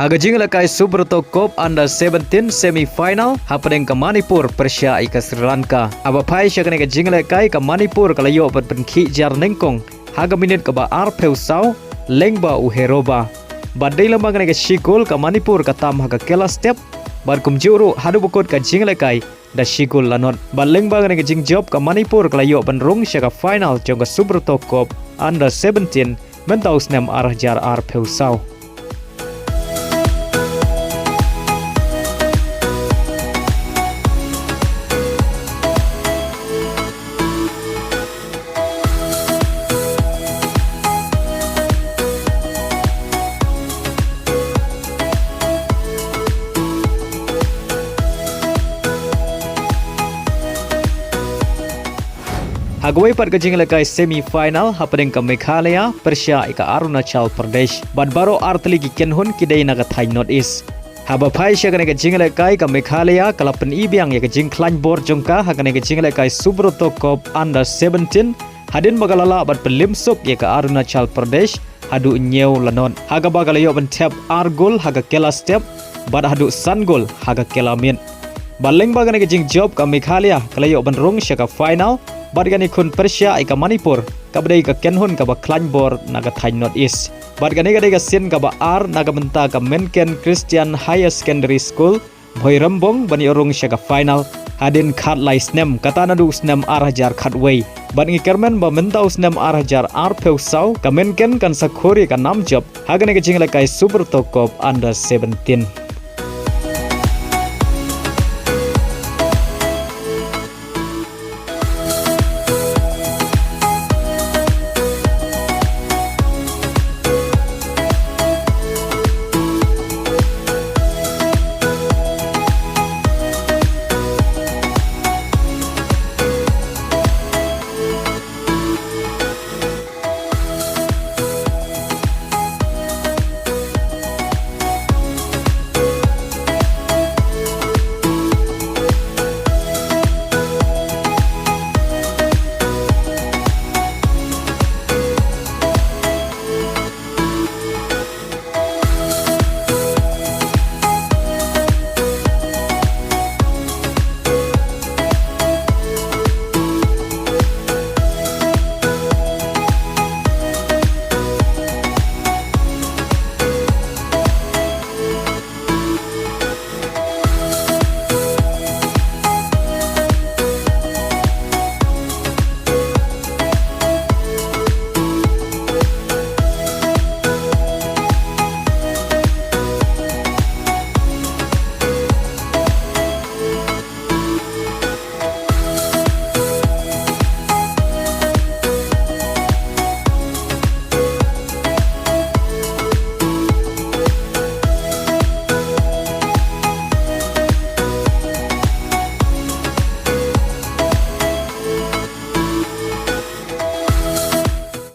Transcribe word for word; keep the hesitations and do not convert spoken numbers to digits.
Ha ka jingïalehkai Subroto Cup Under seventeen semi final hapdeng ka Manipur pyrshah ïa ka Sri Lanka. Haba phai sha kane ka jingïalehkai ka Manipur ka la ïoh ban pynkhih jar nyngkong ha ka minit kaba arphew saw lyngba u Heroba. Bad dei lyngba kane ka shi kol ka Manipur ka tam ha ka kela step. Bad kumjuh ruh haduh ba kut ka jingïalehkai da shi kol la nod. Bad lyngba kane ka jingjop ka Manipur ka la ïoh ban rung sha ka final jong ka Subroto Cup Under seventeen mynta u snem ar hajar arphew saw. Ha kawei pat ka jingïalehkai semi final hapdeng ka Meghalaya pyrshah ïa ka Arunachal Pradesh. Bad baroh artylli ki kynhun ki dei na ka thaiñ North East. Haba phai sha kane ka jingïalehkai ka Meghalaya ka la pyni biang ïa ka jingkhlaiñ bor jong ka ha kane ka jingïalehkai Subroto Cup Under seventeen hadien ba ka la lah ban pynlip suk ïa ka Arunachal Pradesh haduh hynñiew la nod. Ha kaba ka la ïoh ban thep ar gol ha ka kela step bad haduh san gol ha ka kela miet. Bad lyngba kane ka jingjop ka Meghalaya ka la ïoh ban rung sha ka final bad kan ïakhun pyrshah ïa ka Manipur kaba dei ka kynhun kaba khlaiñ bor na ka thaiñ North East. Bad kane ka dei ka sien kaba ar na ka bynta ka Mynken Christian Higher Secondary School Bhoirymbong ban ïoh rung sha ka final hadien khatlai snem, kata naduh u snem ar hajar khatwei. Bad ngi kyrmen ba mynta u snem ar hajar arphew saw ka Mynken kan sa khur ïa ka nam jop ha kane ka jingïalehkai Subroto Cup Under seventeen.